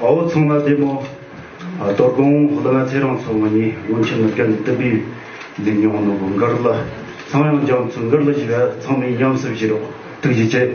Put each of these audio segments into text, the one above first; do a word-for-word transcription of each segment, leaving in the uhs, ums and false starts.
ཨོ་ཚང་མ་བདེ་མོ། ཨ། དོ་དགོང་ཧོ་ལ་ང་ཚེ་རིང་མཚོ་ང་གཉིས་སྔོན་ཆད་ནས་རྒན་དུ་བི་ལི་མྱོང་ནོ་གོ་འགར་ལ་ཚང་ཡང་རྒྱ་མཚོ་འགར་ལ་ཞི་བ་ཚང་མས་ཉམས་སུ་བཞེས་རོགས། ཐུགས་རྗེ་ཆེ།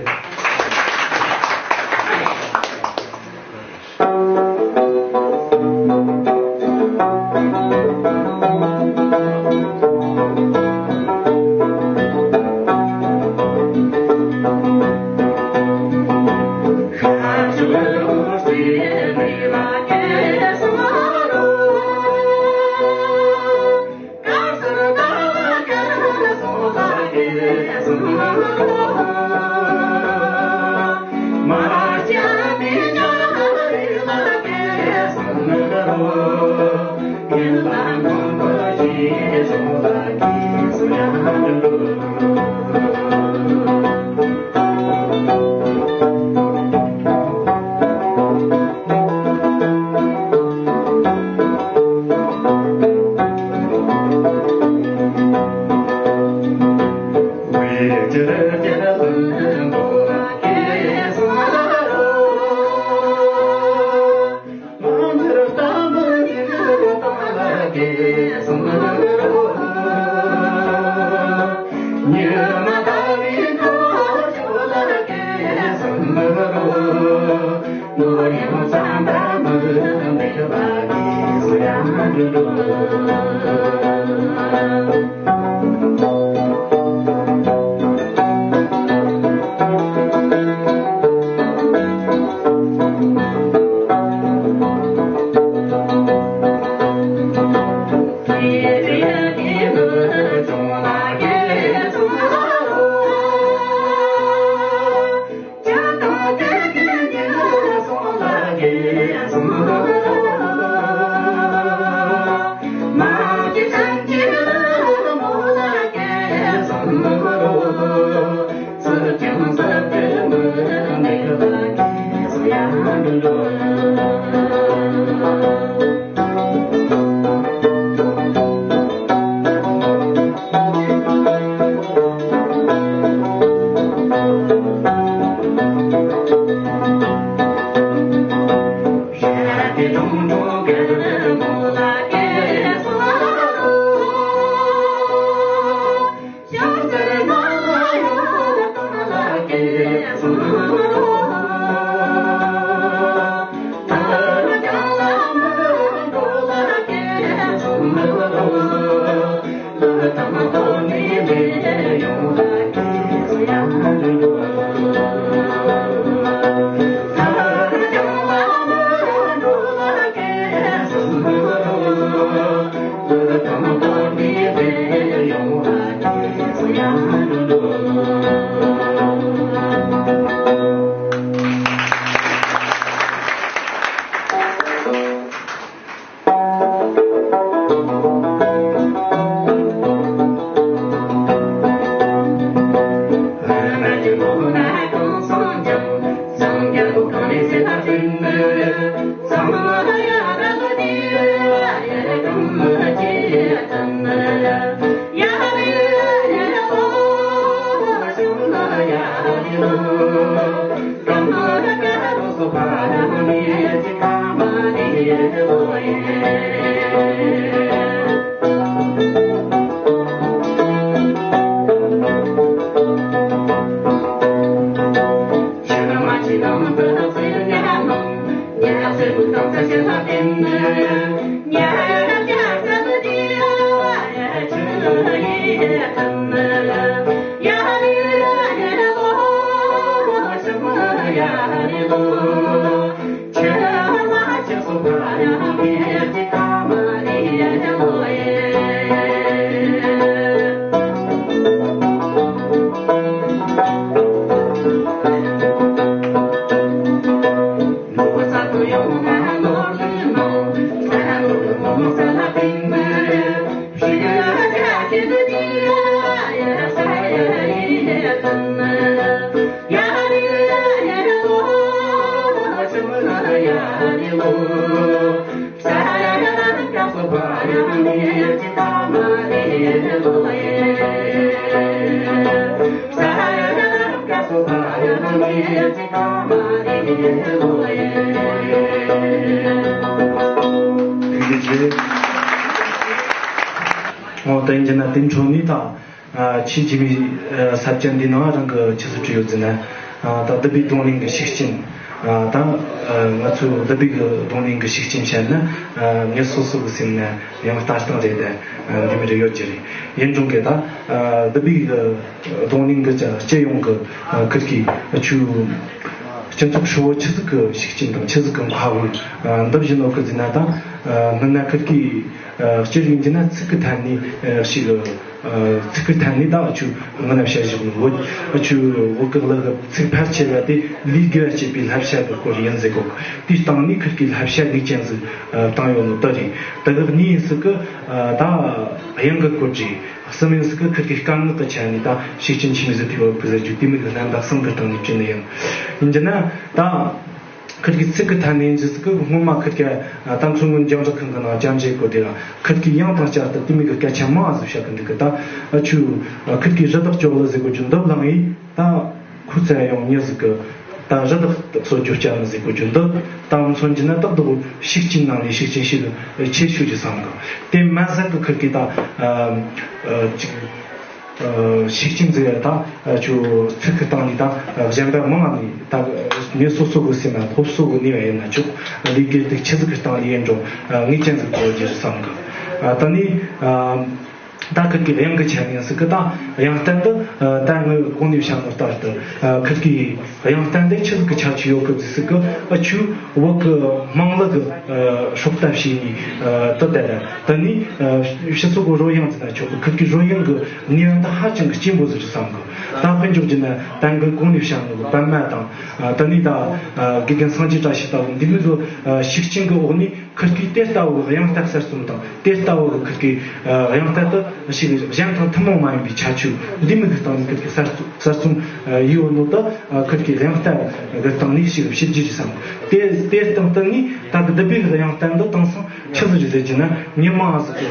ཐུགས་རྗེ་ཆེ། འོ་དེ་ཡིན་ན་དེ་འཕྲོ་ནས་ད། ཆེས་རྗེས་མའི་ས་བཅད་འདིའི་ནང་རང་གི་ཆི་ཟིག་བྲིས་ཡོད་ཟེར་ན། ད་བདུད་བྷེའི་རྡུང་ལེན་གྱི་ཤུགས་རྐྱེན། ད་ང་ཚོས་བདུད་བྷེའི་གི་རྡུང་ལེན་གྱི་ཤུགས་རྐྱེན་བཤད་ན། ངེད་སོ་སོ་གི་སེམས་ན་ཡང་ལྟ་སྟངས་རེད་དེ། འདི་མི་རེ་ཡོད་ཀྱི་རེད། ཡིན་རུང་གི་ད་བདུད་བྷེའི་གི་རྡུང་ལེན་གྱི་སྤྱི་ཡོངས་ཀྱི་ཁུར་གི་ཆུ། སྤྱི་ཚོགས་ཧྲིལ་བོ་ཆི་ཟིག་གི་ཤུགས་རྐྱེན་དང་ཆི་ཟིག་གི་མཁའ་དབུགས་འདི་བཞིན་ནོ་གི་ཟེར་ན། ད་སྔོན་ན་ཁུར་གི་སྤྱིར་ཡིན་གྱི་ན་ཚིག་གི་ཐད་ནས་ཞིག་ཚིག་གི་ཐད་ནས་ད་ཨ་ཆུ་སྔོན་ན་བཤད་བཞག་ནོ། ཨ་ཆུ་བོད་གི་ལ་གི་ཚིག་ཕལ་ཆེ་བ་དེ་ལས་དགེ་བ་སྐྱེད་པའི་བསླབ་བྱ་གི་སྐོར་ཡིན་ཟེར་གོ། དེའི་སྟེང་ནས་ཁུར་གི་བསླབ་བྱ་ངེས་ཅན་ཟིག་བཏང་ཡོད་ནོ་དེ་རེད། དེ་གི་གཉིས་ཟིག་གི་ད་དབྱངས་གི་སྐོར་གྱི། གསུམ་ཡིན་ཟིག་གི་ཁུར་གི་སྐད་ངག་གི་ཆ་ནས་ད་ཤུགས་རྐྱེན་ཆི་མོ་ཟིག་ཐེབས་ཡོད་གི་ཟེར་རྒྱུ་དེ་མོ་གི་རྣམ་པ་གསུམ་གི་སྟེང་ནས་བྲིས་ནི་ཡིན། ཡིན་གྱི་ན་ད། ཁུར་གི་ཚིག་གི་ཐད་ནས་ཟེར་ཟིག་གི། སྔོན་མ་ཁུར་གི་ད་མཚོ་སྔོན་རྒྱང་བསྒྲགས་ཁང་གི་ནང་སྐྱབས་མཇལ་གོ་དེ་ལ་ཁུར་གི་དབྱངས་དང་བཅས་ཏེ་དེ་མོ་གི་སྐད་ཆ་མང་ཟིག་བཤད་གི་འདུག་གི། ད་ཨ་ཆུ་ཁུར་གི་རི་དྭགས་ཅོག་ལི་ཟེར་གོ་རྒྱུ་འདི་བླངས་ཡིས་ད་ཁུ་ཚ་ཡང་ཉི་ཟིག་གི་ད་རི་དྭགས་སོ་རྒྱུ་སྐྱ་ནི་ཟེར་གོ་རྒྱུ་འདི་ད་མཚོན་གྱི་ན་ཏག་ཏག་ཤུགས་རྐྱེན་ནང་ལས་ཤུགས་རྐྱེན་ཞིག་ཆེ་ཤོས་ཀྱི་བསམ་གི། དེ་མ་ཟད་གི་ཁུར་གི་ད་ཨ་ཅིག་ཤུགས་རྐྱེན་ཟེར་ད་ཆུ་ཚིག་གི་སྟེང་ནས་ད་གཞན་པ་མང་ནས་ད་ངེད་སོ་སོ་གི་སེམས་ལ་སློབ་གསོ་གི་ནུས་པ་ཡིན་ན་ཆོག་ལས་དགེ་སྡིག་ཆི་ཟིག་གི་སྟེང་ནས་ཡིན་རུང་ངེས་ཅན་ཟིག་གོ་རྒྱུ་རེད་བསམ་གི། ད་ནི་ད་ཁུར་གི་དབྱངས་གི་ཆ་ནས་ཟིག་གི་ད་དབྱངས་རྟ་འདི་ད་ངས་གོང་ནས་བཤད་ནོ་ལྟར་དུ་ཁུར་གི་དབྱངས་རྟ་འདི་ཆི་ཟིག་གི་ཆ་ཆི་ཡོད་གི་ཟིག་གི། ཨ་ཆུ་བོད་གི་དམངས་གླུ་གི་སྲོག་ལྟ་བྱས་ནས་ད་ད་ད་ནི་སྤྱི་ཚོགས་གི་རོལ་དབྱངས་ཟེར་ན་ཆོག་གི། ཁུར་གི་རོལ་དབྱངས་གི་ནུས་པ་འདི་ཧ་ཅང་གི་སྐྱེན་པོ་ཟིག་རེད་བསམ་གི། ད་དཔེ་འཇོག་རྒྱུ་ན་ད་གིན་གོང་ནས་བཤད་ནོ་གི་པད་མ་དང་། ད་ནི་ད་དགེ་རྒན་སངས་རྒྱས་བཀྲ་ཤིས་ལྟ་བུ་འདི་མོ་གི་ཤུགས་རྐྱེན་གི་འོག་ནས་ཁུར་གི་དེ་ལྟ་བུ་གི་དབྱངས་རྟ་གསར་རྩོམ་དང་། དེ་ལྟ་བུ་གི་ཁུར་གི་དབྱངས་རྟ་དེ་ཞིག་གཞན་དང་ཐུན་མོང་མ་ཡིན་པའི་ཁྱད་ཆོས་འདི་མོ་གི་སྟེང་ནས་ཁུར་གི་གསར་རྩོམ་གསར་རྩོམ་ཡོད་ནོ་ད་ཁུར་གི་དབྱངས་རྟ་གི་སྟེང་ནས་ཞིག་བྱེད་རྒྱུ་རེད་བསམ། དེ་དེ་སྟེང་སྟེང་ནས་ད་གི་བདུད་བྷེའི་གི་དབྱངས་རྟ་འདི་དེང་སང་ཆི་ཟིག་རེད་ཟེར་རྒྱུ་ན་མི་མང་ཟིག་གི་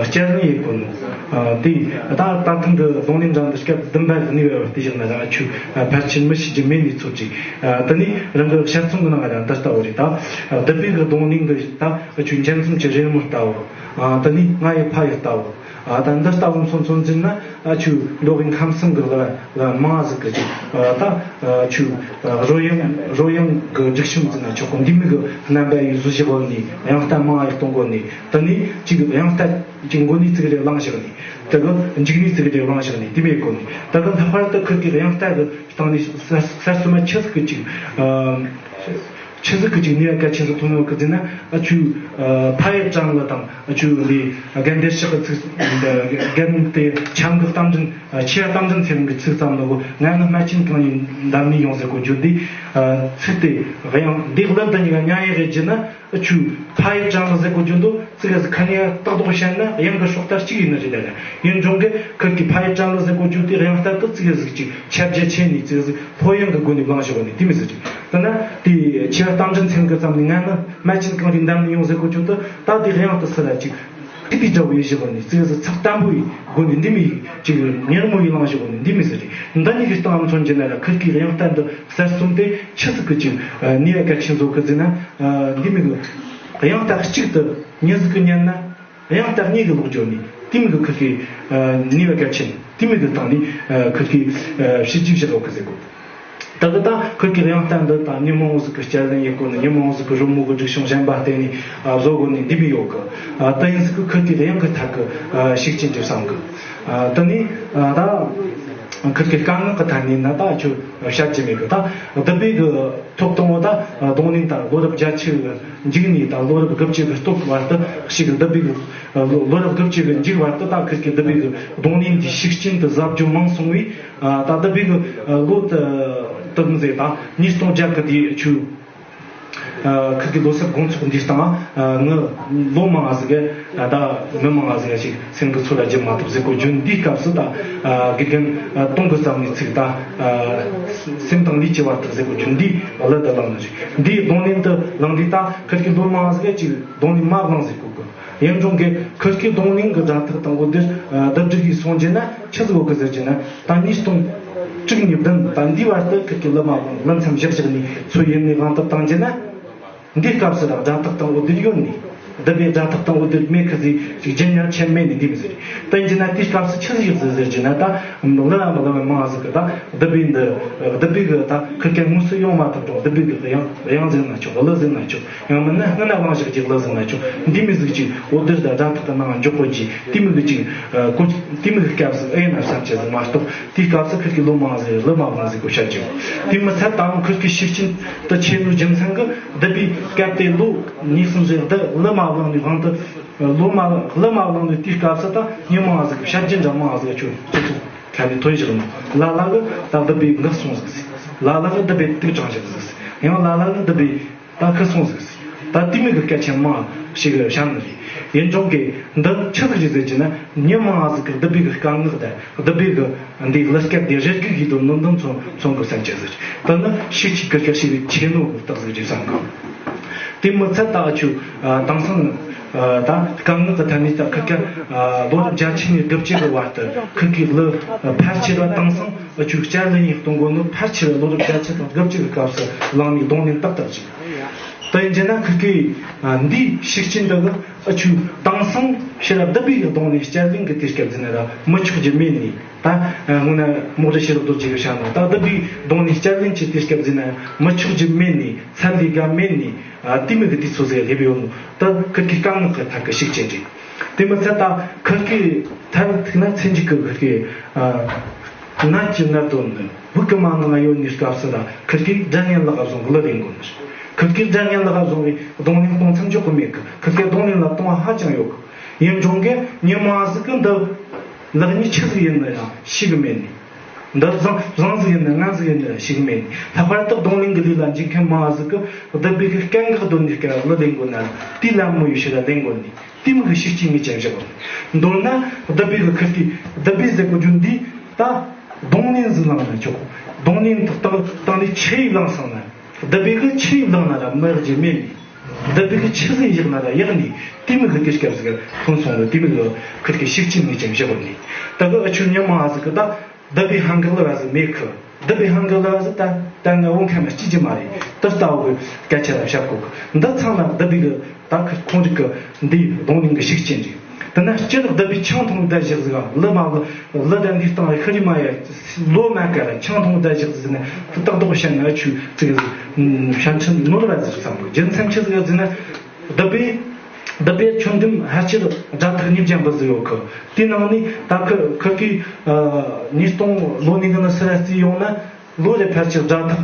སྐྱེལ་ནི་ཡེད་གོ་ནོ། དེ་ད་ད་ཐེངས་གི་རྡུང་ལེན་འདྲ་འདི་སྐབས་བདུན་པ་གི་གནས་བབ་བལྟས་བཞག་ན་ད་ཆུ་ཕལ་ཆེར་མི་ཤེས་རྒྱུ་མེད་ནས་ཚོར་གི། ད་ནི་རང་གི་དཔྱད་རྩོམ་གི་ནང་ང་ད་འདི་ལྟ་བུ་རེད། ད་བདུད་བྷེའི་གི་རྡུང་ལེན་གི་ད་ཆུ་འཇའ་འཛུམ་གྱི་རོལ་མོ་ལྟ་བུ། ད་ནི་ང་ཡི་ཕ་ཡུལ་ལྟ་བུ། ད་འདི་ལྟ་བུ་མཚོན་མཚོན་ཟེར་ན་ཆུ་མདོ་དབུས་ཁམས་གསུམ་གི་ལ་ལ་མང་ཟིག་གི་ཅིག་ད་ཆུ་རོལ་དབྱངས་རོལ་དབྱངས་གི་སྒྲིག་ཁྲིམས་ཟེར་ན་ཆོག་གི། འདི་མོ་གི་རྣམ་པ་ཡི་བཟོ་བཞག་གོ་ནི། དབྱངས་རྟ་མང་ཡི་གཏོང་གོ་ནི། ད་ནི་ཅིག་དབྱངས་རྟ་ཅིག་འགོ་ནས་ཙིག་རེ་བླངས་བཞག་ནི། དེ་གི་མཇུག་ནས་ཙིག་རེ་བླངས་བཞག་ནི་དེ་མོ་གོ་ནི། ད་གི་ལྷག་པར་དུ་ཁུར་གི་དབྱངས་རྟ་གི་སྟེང་ནས་གསར་གསར་རྩོམ་མ་ཆི་ཟིག་གི་ཅིག་ཆི་ཟིག་གི་ཅིག་ནུས་པ་གལ་ཆེན་ཟིག་ཐོན་ཡོད་གི་ཟེར་ན། ཨ་ཆུ་ཕ་ཡུལ་བྲང་ལ་དང་། ཨ་ཆུ་འདི་དགའ་ལྡན་ཕྱོགས་གི་ཚིག་དགའ་ལྡན་དེ་ཆང་གི་རྟ་མགྲིན། ཆེ་བ་རྟ་མགྲིན་ཚེ་རིང་གི་ཚིག་ཙམ་ལ་གོ། ང་ནི་སྨྲ་ཆེན་གངས་རིའི་འདབས་ནས་ཡོང་ཟེར་གོ་རྒྱུ་འདི། ཚིག་དེ་དབྱངས་འདི་གླུ་འདི་གཉིས་ཀ་མཉམ་ཡིག་རེད་བགྱིས་ན། ཨ་ཆུ་ཕ་ཡུལ་བྲང་ལ་ཟེར་གོ་རྒྱུ་འདི་ཙིག་གེ་ཟིག་ཁ་ཉེ་ཏག་ཏག་བཤད་ན་དབྱངས་གི་སྲོག་རྟ་གཅིག་ཡིན་ནི་རེད་ད། ཡིན་རུང་གི་ཁུར་གི་ཕ་ཡུལ་བྲང་ལ་ཟེར་གོ་རྒྱུ་དེ་དབྱངས་རྟ་དེ་ཙིག་གེ་ཟིག་ཅིག་ཁྱབ་རྒྱ་ཆེ་ནས་ཙིག་གེ་ཟིག་ལྷོད་ཡངས་གི་སྒོ་ནས་བླངས་བཞག་ནས་དེ་མོ་ཟིག་རེད། ད་ན་དེ་ཆེ་བ་རྟ་མགྲིན་ཚེ་རིང་གི་ཙམ་ནས་ང་ནི་སྨྲ་ཆེན་གངས་རིའི་འདབས་ནས་ཡོང་ཟེར་གོ་རྒྱུ་དེ་ད་དེ་དབྱངས་དེ་སུ་ལ་ཅིག་ཁི་དེ་འདྲ་བོ་ཡེ་བཞག་ནས་ཙིག་གེ་ཟིག་ཚགས་དམ་པོ་ཡི་སྒོ་ནས་འདི་མོ་ཡི་ཅིག་ཉེར་མོ་ཡི་བླངས་བཞག་ནས་འདི་མོ་ཟིག་རེད། འདི་གཉིས་ཀྱི་སྟེང་མཚོན་རྒྱུ་ན་ལ་ཁུར་གི་དབྱངས་རྟ་འདི་གསར་རྩོམ་དེ་ཆི་ཟིག་གི་ཅིག་ནུས་པ་གལ་ཆེན་བཟོ་གི་ཟེར་ན། འདི་མོ་གི་དབྱངས་རྟ་གཅིག་ཏུ་མྱི་ཟིག་གིས་ཉན་ན་དབྱངས་རྟ་གཉིས་ཀྱི་ལོག་འགྱོ་ནས་དེ་མོ་གི་ཁུར་གི་ནུས་པ་གལ་ཆེན་དེ་མོ་གི་སྟེང་ནས་ཁུར་གི་བྱས་རྗེས་བཞག་ཡོད་གི་ཟེར་གོ། ད་གི་ད་ཁུར་གི་དབྱངས་རྟ་འདི་ད་མྱི་མང་བོ་ཟིག་གིས་བསྐྱར་ལེན་ཡེད་གོ་ནི། མྱི་མང་བོ་ཟིག་གིས་རོལ་མོ་གི་སྒྲིག་གཞུང་གཞན་པ་བརྟེན་ནས་བཟོ་གོ་ནི་འདི་མོ་ཡོད་གི། ད་ཡིན་ཟིག་གི་ཁུར་གི་དབྱངས་གི་ཐད་གི་ཤུགས་རྐྱེན་དེ་བསམ་གི། ད་ནི་ད་ཁུར་གི་སྐད་ངག་གི་ཐད་ནས་ན་ད་ཁྱོད་བཤད་རྒྱུ་མེད་གི། ད་བདུད་བྷེའི་གི་ཐོབ་ཐང་བོ་ད་རྡུང་ལེན་ད་ལོ་རབས་བརྒྱད་ཅུ་གི་མཇུག་ནས་ད་ལོ་རབས་དགུ་བཅུ་གི་སྟོད་བར་དུ་ཞིག་གི་བདུད་བྷེའི་གི་ལོ་ལོ་རབས་དགུ་བཅུ་གི་མཇུག་བར་དུ་ད་ཁུར་གི་བདུད་བྷེའི་གི་རྡུང་ལེན་འདིའི་ཤུགས་རྐྱེན་དེ་ཟབ་རྒྱུ་མང་སོང་བས། ད་བདུད་བྷེའི་གི་ལོ་དེ་དེ་ཟེར་ད་ཉིས་སྟོང་བརྒྱད་གི་དུས་ཆུ། ཁུར་གི་ལོ་གསར་དགོང་ཚོགས་འདིའི་སྟེང་ང་ལོ་མང་ང་ཟིག་གི་ད་མི་མང་ང་ཟིག་གི་ཅིག་སེམས་གི་ཚོར་བ་བརྗེད་མ་ཐུབ་ཟེར་གོ་རྒྱུ་འདིའི་སྐབས་སུ་ད་དགེ་རྒན་སྟོང་གི་ཙམ་ནས་ཚིག་ད་སེམས་དང་ལུས་ཀྱི་བར་དུ་ཟེར་གོ་རྒྱུ་འདིའི་གླུ་དེ་བླངས་ནི་རེད། འདིའི་རྡུང་ལེན་དེ་བླངས་དུས་ད་ཁུར་གི་ལོ་མང་ང་ཟིག་གི་ཅིག་རྡུང་ལེན་མ་བླངས་ཟེར་གོ་གི། ཡིན་རུང་གི་ཁུར་གི་རྡུང་ལེན་གི་སྒྲ་ཐག་དང་པོ་འདིར་ལྡབ་སྒྲིལ་གྱིས་སོང་རྒྱུ་ན་ཆི་ཟིག་ཡོད་གི་ཟེར་རྒྱུ་ན། ད་ཉིས་སྟོང་ དྲུག་ཉི་བདུན་ད་འདིའི་བར་དུ་ཁུར་གི་ལི་མ་བླངས་ལི་མཚམས་བཞག་བཞག་ནས་ཚོ་ཡིན་ནས་དབང་དུ་བཏང་རྒྱུ་ན། འདིའི་སྐབས་སུ་ར་སྒྲ་ཐག་དང་འོད་སྡེར་ཡོད་ནས། བསྡུ་བའི་སྒྲ་ཐག་དང་འོད་སྡེར་མེད་ཁི་ཟིག་ཅིག་རྒྱུན་ཉར་ཆེན་མེད་ནས་འདི་མི་ཟེར། ད་ཡིན་རྒྱུ་ན་དེའི་སྐབས་སུ་ཆི་ཟིག་ཡོད་ཟེར་རྒྱུ་ན། ད་ལི་ལ་མི་ལ་མི་མང་ཟིག་གི་ད་བསྡུ་བའི་འདི་བསྡུ་བའི་གི་ད་ཁུར་གི་དངོས་སུ་ཡོང་མ་ཐུབ་རུང་བསྡུ་བའི་གི་དབྱངས་དབྱངས་ཟེར་ན་ཆོག་ལི་ཟེར་ན་ཆོག་ཡང་མིན་ན་སྔ་ན་བླངས་བཞག་ཅིག་ལི་ཟེར་ན་ཆོག་འདི་མི་ཟིག་ཅིག་འོད་སྡེར་ད་སྒྲ་ཐག་གི་ནང་འཇོག་གོ་ཅིག་དེ་མི་གི་ཅིག་གོ་དེ་མི་གི་སྐབས་སུ་ཨེ་ན་བསམ་ཆེ་ཟིག་མ་གཏོགས། དེའི་སྐབས་སུ་ཁུར་གི་ལོ་མང་ཟིག་ལི་མ་བླངས་ཟིག་གོ་བཤད་ཀྱི་ཡོད། དེ་མི་ཚད་དང་ཁུར་གི་ཤུགས་རྐྱེན་དུ་ཆེ་ནོ་རྒྱུ་མཚན་གི་བསྡུ་བའི་སྐབས་དེ་ལོ་གཉིས་གསུམ་ཟིག་བསྡུ་ལི་མ་བླངས་ནས་དབང་དུ་ལོ་མ་ལི་མ་བླངས་ནས་དེའི་སྐབས་སུ་ད་ཉི་མ་ཟིག་བཤད་རྒྱུ་འདྲ་མང་ཟིག་ཆུ་ཆུ་ཚོད་ཁ་ནས་ཐོན་བཞག་ནོ། ལ་ལ་གི་ད་བསྡུ་བའི་འགག་སོང་ཟིག་ལ་ལ་གི་བསྡུ་བའི་དུག་དྲངས་བཞག་ཟིག་ཡང་ལ་ལ་གི་བསྡུ་བའི་ད་ཁུ་སོང་ཟིག་ད་དེ་མི་གི་སྐད་ཆ་མང་ཞིག་བཤད་ནི་རེད། ཡིན་ཀྱང་གི་འདི་ཆི་ཟིག་རེད་ཟེར་གྱི་ན། ཉི་མ་ཟིག་གི་བསྡུ་བའི་གི་སྐད་ངག་དང་བསྡུ་བའི་གི་འདི་ལི་སྐད་དེ་རེ་གི་གི་དོན་ནོ་འདི་མཚོན་མཚོན་གི་བསམ་གྱི་ཟིག་ད་ནི་ཤུགས་ཆེ་གི་སྐད་ཤིག་ཆེ་ནོ་གི་རྟགས་ཟིག་རེད་བསམ་གི། དེ་མི་ཚད་ད་ཨ་ཆུ་དེང་སང་ད་སྐད་ངག་གི་ཐད་ནས་ད་ཁུ་སྐད་ལོ་རབས་བརྒྱད་ཅུ་ནས་དགུ་བཅུ་གི་བར་དུ་ཁུ་གི་ལི་ཕལ་ཆེ་བ་དེང་སང་ཨ་ཆུ་བསྐྱར་ལེན་ཡིན་གཏོང་གོ་ནོ་ཕལ་ཆེ་བ་ལོ་རབས་བརྒྱད་ཅུ་དང་དགུ་བཅུ་གི་སྐབས་སུ་བླངས་ནས་གདོང་ལེན་ཏག་ཏག་བྱས། ད་ཡིན་རྒྱུ་ན་ཁུ་གི་འདིའི་ཤུགས་རྐྱེན་འདི་གི་ཨ་ཆུ་དེང་སང་ཕྱི་རབས་བསྡུ་བའི་གི་གདོང་ལེན་བསྐྱར་ལེན་གི་དུས་སྐབས་ཟིན་ན་ར་མི་ཆོག་རྒྱུ་མེད་ནི། ད་སྔོན་ན་རྨོག་རུ་ཤེས་རབ་རྡོ་རྗེ་གི་བཤད་ན་ད་བསྡུ་བའི་གདོང་ལེན་བསྐྱར་ལེན་གྱི་དུས་སྐབས་ཟིན་ན་མི་ཆོག་རྒྱུ་མེད་ནི། ཚད་ལས་ཀ་མེད་ནི། དེ་མི་གི་དུས་ཚོད་ཟིག་སླེབས་ཡོད་ནོ། ད་ཁུ་གི་སྐད་ངག་གི་ཐད་གི་ཤུགས་རྐྱེན་རེད། དེ་མི་ཚད་ད་ཁུ་གི་ཐད་ཐུག་ན་ཚེ་མཇུག་གི་ཁུ་གི་ནད་ཀྱི་ནད་དོན་ནི་བུ་གི་མ་ནང་ཡོད་ནི་སྐབས་སུ་ལ་ཁུ་གི་སྒྲ་སྙན་ལག་བཟུང་གི་ལི་ལེན་དགོས་ནི། ཁུ་གི་སྒྲ་སྙན་ལག་བཟུང་བའི་གདོང་ལེན་གཏོང་མཚམས་འཇོག་གི་མེད་གི། ཁུ་གི་གདོང་ལེན་ལ་གཏོང་བ་ཧ་ཅང་ཡོད་གི། ཡིན་ཀྱང་གི་ཉི་མ་ཟིག་གི་འདི་ལག་གཉིས་ཆི་ཟིག་ཡིན་ན་ཡང་ཤེས་གི་མེད་ནི། འདི་བཟང་བཟང་ཟིག་ཡིན་ན་ངན་ཟིག་ཡིན་ན་ཤེས་གི་མེད་ནི། ལྷག་པར་དུ་གདོང་ལེན་གི་ལས་ལ་འཇུག་མཁན་མང་ཟིག་གི་བསྡུ་བའི་གི་སྐད་ངག་དོན་ནི་སྐད་ལ་ལེན་དགོས་ན་དེའི་ལམ་མོ་ཡོད་ཕྱིར་ལ་ལེན་དགོས་ནི། དེ་མི་གི་ཤུགས་རྐྱེན་ངེས་ཅན་བཞག་གོ། མདོར་ན་བསྡུ་བའི་གི་ཁུ་གི་བསྡུ་བའི་ཟེར་གོ་རྒྱུ་འདི་ད་གདོང་ལེན་ཟིག་བླངས་ན་ཆོག་གདོང་ལེན་དག་དག་དང་ནི་ཆི་ཡིས་བླངས་སོང་ན། བསྡུ་བའི་གི་ཆི་ཡིས་བླངས་ན་ར་མི་ཡག་རྒྱུ་མེད་ནི། བསྡུ་བའི་གི་ཆི་ཟིག་ཡག་ན་ར་ཡག་ནི། དེ་མི་གི་དུས་སྐབས་ཟིག་ཐོན་སོང་ནི། དེ་མི་གི་ཁུ་གི་ཤུགས་རྐྱེན་ངེས་ཅན་བཞག་གོ་ནི། ད་གི་ཨ་ཆུ་ཉི་མ་ཟིག་གི་ད་བསྡུ་བའི་ཧང་གི་ལ་བ་ཟིག་མེད་གི། བསྡུ་བའི་ཧང་གི་ལ་བ་ཟིག་ད་ད་ང་འོང་མཁན་ལ་སྐྱིད་ཀྱི་མ་རེད། དེ་ལྟ་བུ་གི་སྐད་ཆ་ལ་བཤད་གོ་གི། འདི་ཚང་ལ་བསྡུ་བའི་གི་ད་ཁུ་ཁོང་རིག་གི་འདི་གདོང་ལེན་གི་ཤུགས་རྐྱེན་རེད། དེ་ན་སྤྱིར་བསྡུ་བའི་ཆང་འཐུང་བསྡད་བཞག་ཟིག་ལི་མ་ལི་ལི་ད་འདི་སྟེང་ཤི་རི་མ་ཡ་ལོ་མ་ཀ་ལ་ཆང་འཐུང་བསྡད་བཞག་ཟིག་ནས་ཏག་ཏག་བཤད་ན་ཆུ་ཙིག་ཟིག་ཤན་ཆེན་ནོར་བ་ཟིག་བསམ་གི། རྒྱུ་མཚན་ཆི་ཟིག་ཟེར་ན། བསྡུ་བའི་བསྡུ་བའི་ཆོས་འདུན་ཕལ་ཆེར་སྒྲ་ཐག་ཉིས་བརྒྱ་འབུམ་ཟིག་ཡོད་གི། དེའི་ནང་ནས་ད་ཁུ་ཁུ་གི་ཉིས་སྟོང་ལོ་ནས་གི་ནི་སུ་ར་བརྩིས་ཡོང་ན་ལོ་རེ་ཕལ་ཆེར་སྒྲ་ཐག་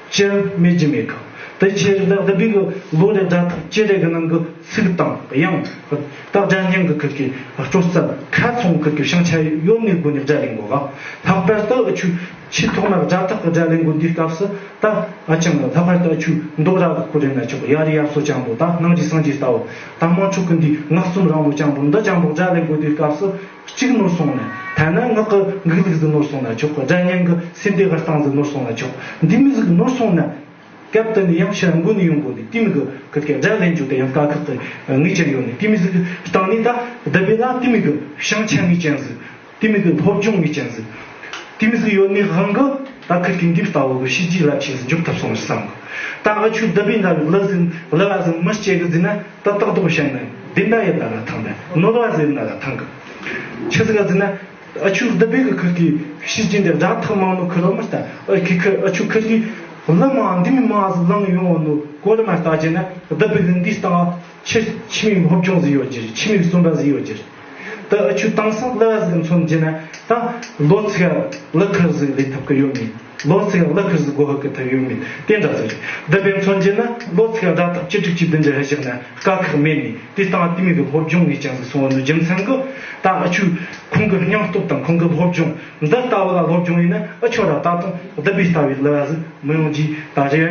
བཅུ་མེད་རྒྱུ་མེད་གི། དེ་ཕྱིར་ད་བསྡུ་བའི་གི་ལོ་རེ་སྒྲ་ཐག་བཅུ་རེ་གི་ནང་གི་ཚིག་དང་དབྱངས་ད་སྒྲ་སྙན་གི་ཁུ་གི་སྤྲོ་རྩལ་ཁ་ཚོང་ཁུ་གི་བྱང་ཆ་ཡོད་ནི་སྒོ་ནས་སྒྲ་ལེན་དགོས་ག། ལྷག་པར་དུ་ཆུ་ཆེས་ཐོག་མར་སྒྲ་ཐག་གི་སྒྲ་ལེན་དགོས་དུས་སྐབས་སུ་ད་ཨ་ཅང་ལྷག་པར་དུ་ཆུ་མདོ་ར་གི་སྐོར་རེ་ན་ཆོག་གི། ཡ་རི་ཡ་སོ་ཅང་པོ་ད་སྣང་རྒྱུ་སངས་རྒྱས་ལྟ་བུ་ད་དམངས་ཁྲོད་ཀི་འདི་ངག་རྩོམ་རིང་མོ་ཅང་པོ་འདི་ཅང་པོ་སྒྲ་ལེན་དགོས་དུས་སྐབས་སུ། གཅིག་ནོར་སོང་ན། ཐ་ན་ངག་གི་འགུག་ལུགས་ཟིག་ནོར་སོང་ན་ཆོག་གི། སྒྲ་སྙན་གི་སེམས་སྡེ་གི་སྟངས་ཟིག་ནོར་སོང་ན་ཆོག་འདི་མི་ཟིག་ནོར་སོང་ན། སྐབས་དེ་ནས་ཡང་ཕྱིར་འགོ་ནས་ཡོང་དགོས་ནི། དེ་མི་གི་ཁུ་གི་སྒྲ་ལེན་རྒྱུ་དེ་ཡང་དཀའ་ཁག་གི་ངེས་ཅན་ཡོད་ནི། དེ་མི་ཟིག་སྟེང་ནས་ད་བསྡུ་བའི་ལ་དེ་མི་གི་བྱང་ཆ་ངེས་ཅན་ཟིག་དེ་མི་གི་སློབ་སྦྱོང་ངེས་ཅན་ཟིག་དེ་མི་ཟིག་ཡོད་ནི་དབང་གི་ད་ཁུ་གི་འདི་ལྟ་བུ་གི་ཤེས་རྒྱུད་རླབས་ཆེན་ཟིག་འཇུག་ཐུབ་སོང་ཟིག་བསམ་གི། ད་ཨ་ཆུ་བསྡུ་བའི་འདྲ་བའི་ལ་ཟིག་ལ་བ་ཟིག་མི་སྐྱེ་གི་ཟིག་ན། ད་ཏག་ཏག་བཤད་ན་འདི་འདྲ་ཡིན་ན་ལ་ཐང་། ད་ནོར་བ་ཟེར་ན་ལ་ཐང་གི། ཆི་ཟིག་ག་ཟེར་ན། ཨ་ཆུ་བསྡུ་བའི་གི་ཁུ་གི་ཤེས་རྒྱུད་འདི་སྒྲ་ཐག་མང་ནོ་ཁུ་རོ་མི་ལྟ། ཨ་ཁི་ཁི་ཨ་ཆུ་ཁུ་གི་ལི་མ་འདི་མི་མ་ཟིག་ལང་ཡོང་ནོ་གོ་ར་མ་ལྟ་རྒྱུ་ན། བསྡུ་བའི་གི་འདི་སྟེང་ཆི་ཆི་མིག་སློབ་སྦྱོང་ཟིག་ཡོད་རྒྱུ་རེད། ཆི་མིག་རྩོམ་པ་ཟིག་ཡོད་རྒྱུ་རེད། ད་ཨ་ཆུ་དེང་སང་ལི་བ་ཟིག་མཚོན་རྒྱུ་ན། ད་ལོ་ཚིག་ལི་ཁུ་ཟིག་ལས་ཐུབ་གི་ཡོད་མེད། ལོ་ཚིག་ལ་ཁུར་ཟིག་གོ་ཧ་གི་ཐབས་ཡོད་མེད་དེ་འདྲ་ཟིག་རེད། བསྡུ་བའི་མཚོན་བྱེད་ན་ལོ་ཚིག་སྒྲ་ཐག་བཅུ་དྲུག་ཅུ་བདུན་ཅུ་ཧ་བཞག་ན་དཀའ་ཁག་མེད་ནི། དེ་སྟེང་དེ་མོ་གི་སློབ་སྦྱོང་ངེས་ཅན་ཟིག་སོང་བ་ནི་རྒྱུ་མཚན་གི། ད་ཨ་ཆུ་ཁོང་གི་སྙིང་སྟོབས་དང་ཁོང་གི་སློབ་སྦྱོང་འདི་ལྟ་བུ་ལ་སློབ་སྦྱོང་ཡིན་ན་ཨ་ཆོ་ར་ད་དུང་བསྡུ་བའི་ལྟ་བུའི་ལི་བ་ཟིག་མི་ཡོང་རྒྱུ་ད་རེ་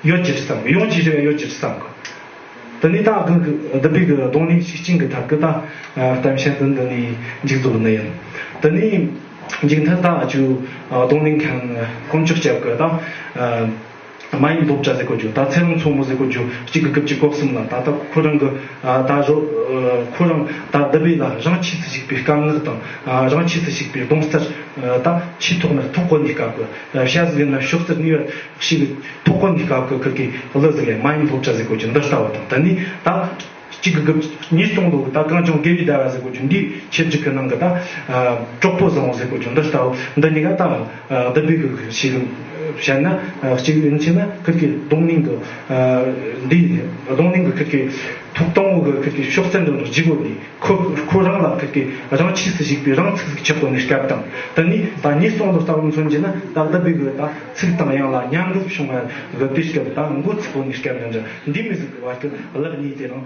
ཡོད་རྒྱུ་རེད་བསམ་གི། ཡོང་རྒྱུ་རེ་ཡོད་རྒྱུ་རེད་བསམ་གི། དེ་ནས་ད་གི་གི་བསྡུ་བའི་གི་གདོང་ལེན་ཤུགས་རྐྱེན་གི་ཐད་གི་ད་གཏམ་བཤད་འདི་འདི་ནས་མཇུག་རྫོགས་ནི་ཡིན། དེ་ནས་མཇུག་མཐར་ད་ཨ་ཆུ་གདོང་ལེན་མཁན་དཀོན་མཆོག་སྐྱབས་གི་ད་ མ་ཡིན་སློབ་གྲྭ་ཟེར་གོ་རྒྱུ། ད་ཚེ་རིང་མཚོ་མོ་ཟེར་གོ་རྒྱུ། གཅིག་དགུ་དགུ་བཅུ་གོ་གསུམ་ལ། ད་ལྟ་ཁོ་རང་གི་ཨ་ད་རོ་ཨ་ཁོ་རང་ད་བསྡུ་བའི་ལ་རང་ཆས་སུ་ཞུགས་པའི་སྐད་ངག་དང་། ཨ་རང་ཆས་སུ་ཞུགས་པའི་གདུང་རྩལ། ཨ་ད་ཆོས་ཐོག་ནས་ཐོག་གོ་ནས་སྐབས་ཀྱི། ཨ་བྱ་ཟིག་ན་ཤོག་རྩལ་ནུས་པ་ཞིག་ཐོག་གོ་ནས་སྐབས་ཀྱི་ཁུར་གི་གླུ་ཟིག་ལས། མ་ཡིན་སློབ་གྲྭ་ཟེར་གོ་རྒྱུ་འདི་ལྟ་བུ་དང་། ད་ནི་ད་གཅིག་གི་གི་ཉིས་སྟོང་ལོ་གི་ད་གངས་ལྗོངས་དགེ་བའི་ཟླ་བ་ཟེར་གོ་རྒྱུ་འདི་ཆེད་བསྒྲིགས་ཀྱི་ནང་གི་ད་ཨ་གྲོགས་པོ་བཟང་བོ་ཟེར་གོ་རྒྱུ་འདི་ལྟ་བུ། འདི་གཉིས་ཀ་ད་ཨ་བསྡུ་བའི་གི་ཞིག་བཤད་ན། ཨ་གཅིག་ཡིན་ཕྱིན་ན་ཁུར་གི་རྡུང་ལེན་གི་ཨ་འདི་རྡུང་ལེན་གི་ཁུར་གི་ཐོག་དང་པོ་གི་ཁུར་གི་ཤོག་རྩལ་འདི་ལྗིད་གོ་ནི། ཁོ་ཁོ་རང་ལ་ཁུར་གི་རང་ཆས་སུ་ཞུགས་པའི་རང་ཚུགས་ཆགས་གོ་ནི་སྐབས་དང་། ད་ནི་ད་ཉིས་སྟོང་ལོ་ལྟ་བུ་མཚོན་གྱི་ན། ད་བསྡུ་བའི་གི་ད་ཚིག་དང་དབྱངས་ལ་ཉམས་རྒུད་བྱུང་བ་གི་དུས་སྐབས་དང་འགོ་ཚུགས་གོ་ནི་སྐབས་འདི་འདྲ། འདི་མི་ཟིག་གི་བར་གྱི་གླུ་གཉིས་དེ་རང་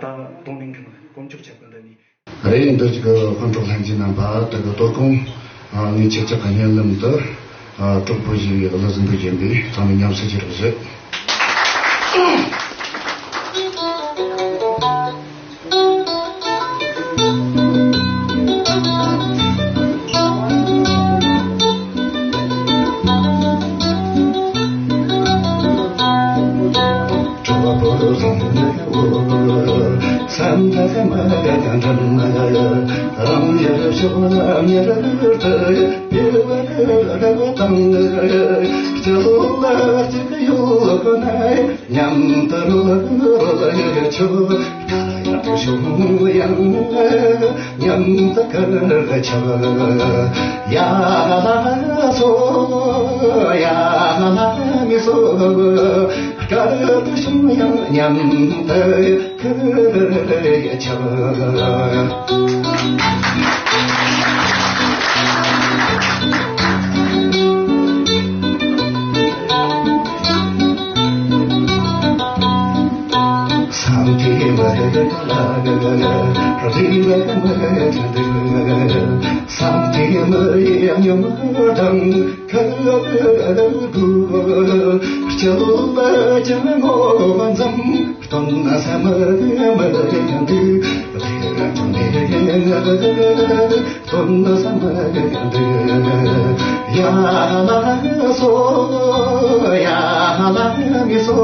ད་རྡུང་ལེན་གི་ནང་གོ་མཆོག་ཆགས་གི་འདི་ནི། རེད། འདི་གི་དཔོན་གྲོགས་ལྷན་རྒྱས་རྣམ་པ། དེ་གི་དོ་དགོང་ངས་ཁྱེད་ཅག་གི་བརྙན་ལམ་དུ་གྲོགས་པོ་ཞིག་གི་གླུ་ཟིན་པའི་རྒྱན་པའི་ཚང་མས་མཉམ་ཟས་ཀྱི་རོགས་བྱེད། མཉམ་དུ་རོལ་ཆོག་མཉམ་དུ་ཁུར་ཆོག་ཡ་ལ་སོ་ཡ་ལ་མི་སོ། དཀར་དུ་བྱུང་ཡང་མཉམ་དུ་ཁུར་ཆོག་བསམ་གྱིས་མི་ཁྱབ་པ། རིག་པས་མི་ཁྱབ་པ། བསམ་གྱིས་མི་ཁྱབ་པ་དང་། ཁ་ལོ་ཁ་ལོ་དགུ། སྤྱི་ལོ་ལ་ཅང་ངོ་བ་འཛོམས། སྟོན་ས་མི་མི་ཁྱབ་པ། སྟོན་ས་མི་འདུག་ཡ་ལ་སོ་ཡ་ལ་མི་སོ།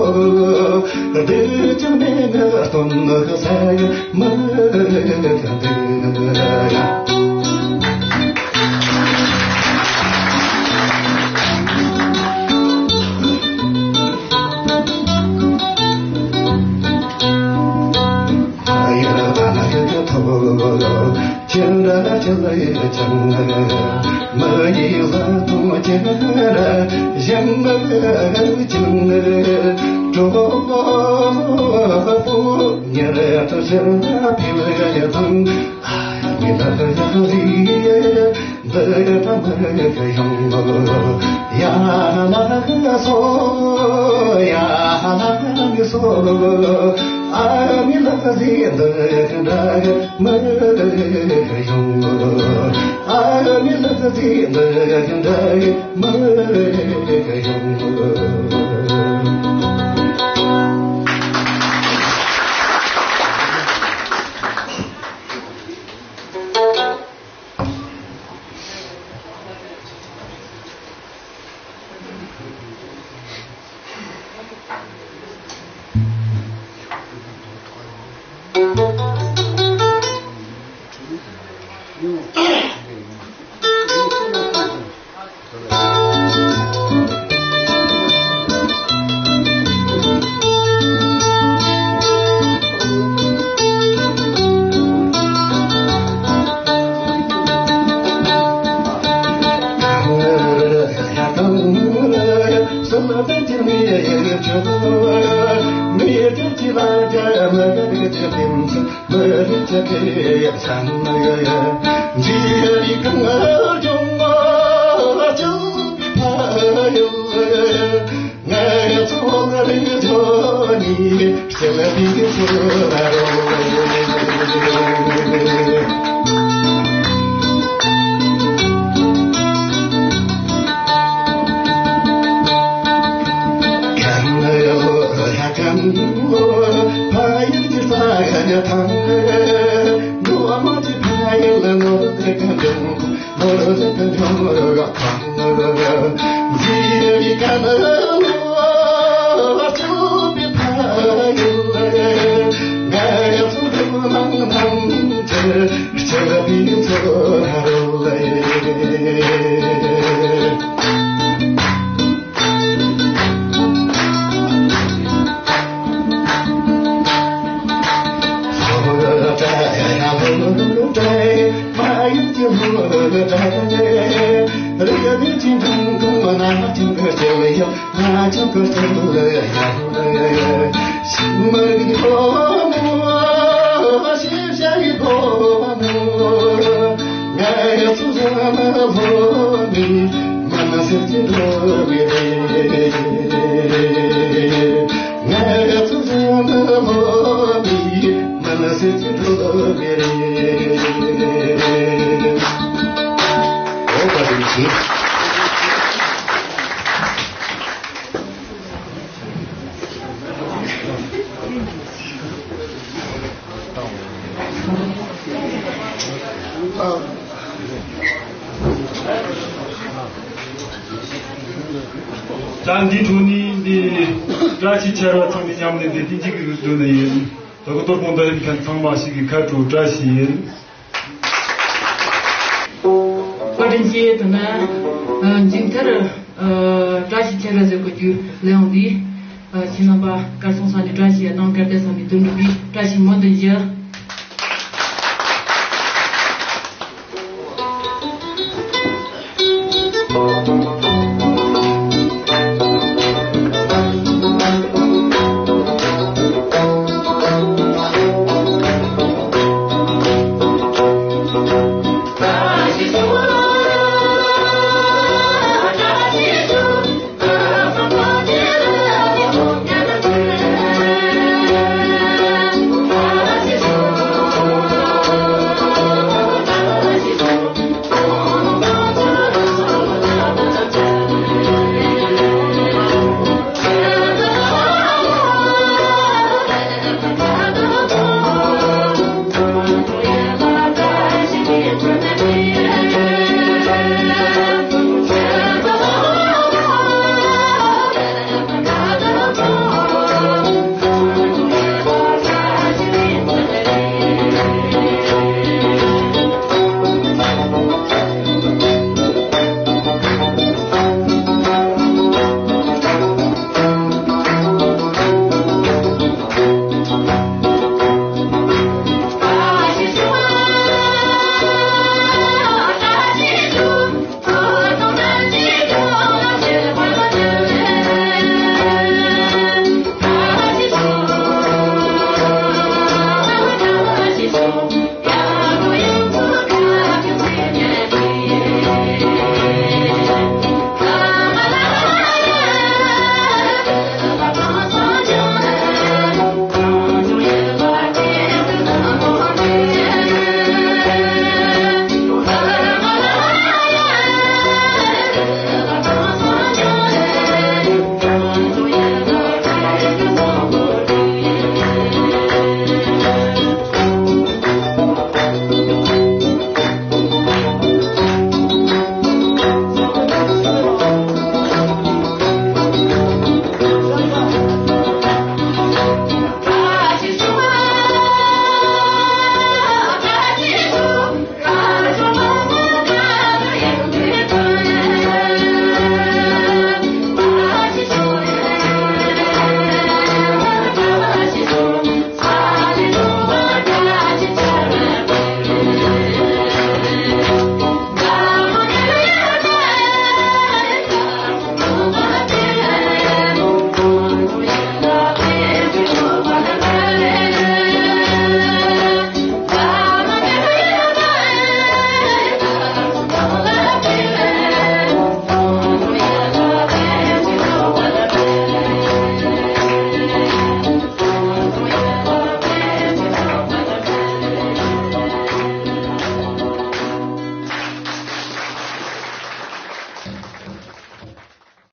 སྡུག་ཅག་མེད་ན་སྟོན་ས་མི་འདུག་ཁྱེད་ར་ཁྱེད་ལ་ཡི་ཅང་མ་ཡི་ལ་དུང་ཁྱེད་ར་གཞན་མ་ཅང་གྲོགས་པོ་ཉེ་ར་ཐུ་ཤ་ཕི་ལ་ཡ་དང་ཨ་ཡ་མི་ལ་ཡ་རི། འདི་ཡ་ཐ་མ་ག་ཡོང་ཡ་ལ་སོ་ཡ་ལ་མི་སོ། ཨ་མི་ལ་ཟི་འདི་འདྲ་མི་ག་ཡོང་། ཨ་མི་ལ་ཟི་འདི་འདྲ་མི་ག་ཡོང་། ད་འདི་འཕྲོ་ནི་འདི་བཀྲ་ཤིས་ཆེ་བ་ཚང་མས་མཉམ་ལས་འདི་ཏིན་ཅི་གི་རུ་འདོན་ནི་ཡིན། ད་གོ་གཏོར་གོང་ད་ཡིན་མཁན་ཚང་མ་ཞིག་གི་ཁ་དྲོ་བཀྲ་ཤིས་ཡིན། བཀའ་དྲིན་ཆེ། དེ་ན་མཇུག་མཐར་བཀྲ་ཤིས་ཆེ་བ་ཟེར་དགོས་རྒྱུ་ལས་འོང་དུས་ཁྱེད་རྣམ་པ་གར་སོང་ས་ནས་བཀྲ་ཤིས་ཡ་དང་གར་བསྡད་ས་ནས་དོན་འགྲུབ་པའི་བཀྲ་ཤིས་སྨོན་འདུན་ཞུ།